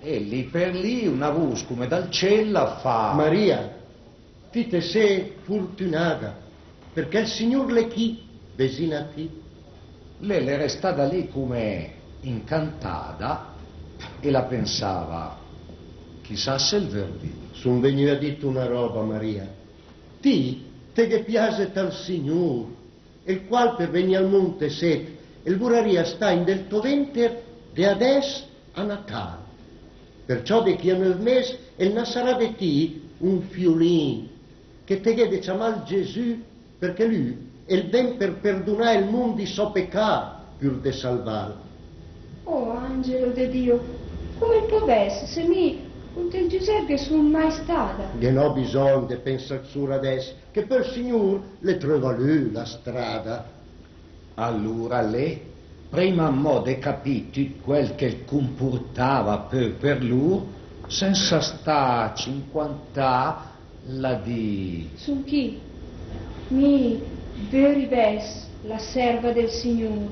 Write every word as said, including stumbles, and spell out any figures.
E lì per lì una vus cume dal ciel la fa: Maria, ti te sé furtünada, perché il Signur l'è chì, vesin a ti. Lé l'è restada lì cume incantada e la pensava: chissà se 'l vör dì. Sun vegnü a dit una roba, Maria. Ti te ghe piaset al Signur, el qual per vegnì al mund te sét, el vuraria stà in del tò venter de adès a Natal. Perciò de chì a növ mes el nassarà de ti un fiulin, che te gh'é de ciamàl Gesù, perché lü el ven per perdunà el mund di sò pecà, pur de salvàl. Oh, angelo de Dio, cume 'l pò vèss, se mi cunt el Giusep ghe sun mai stada? Ghe n'ó bisògn de pensà sura adès, che pö 'l Signur l'è tröva lü la strada. Alura lé, prima amò de capì tüt quel che 'l cumpurtava pö per lur, sensa stà a cinquantà, la dis: Sun chì. Mi vöri vèss la serva del Signur.